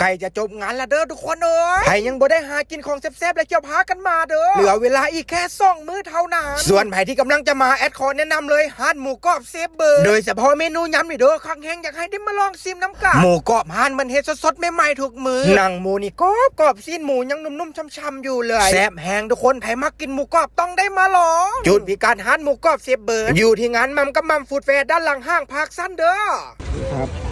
ໃກ້ຈະຈົບງານລະເດີທຸກຄົນເອີຍ ໃຜຍັງບໍ່ໄດ້ຫາກິນຂອງແຊບໆ ແລ້ວຈະພາກັນມາເດີ ເຫຼືອເວລາອີກແຄ່ສອງມື້ເທົ່ານັ້ນ. ສ່ວນໃຜທີ່ກຳລັງຈະມາ ແອດຂໍແນະນຳເລີຍ ຮ້ານໝູກອບເຊບເບີດ ໂດຍສະເພາະເມນູຍຳນີ້ເດີ ຄັກແຮງ ຢາກໃຫ້ໄດ້ມາລອງຊີມນຳກັນ. ໝູກອບຮ້ານເພິ່ນເຮັດສົດໆ ໃໝ່ໆ ທຸກມື້ ໜັງໝູນີ້ກອບໆ ຊີ້ນໝູຍັງນຸ້ມໆ ຊ່ຳໆ ຢູ່ເລີຍ ແຊບແຮງທຸກຄົນ ໃຜມັກກິນໝູກອບຕ້ອງໄດ້ມາລອງ. ຈຸດພິກັດຮ້ານໝູກອບເຊບເບີດ ຢູ່ທີ່ງານໝ່ຳກັບໝ່ຳຟູດແຟ ດ້ານຫຼັງຫ້າງພາກຊັນເດີ. ຄັບ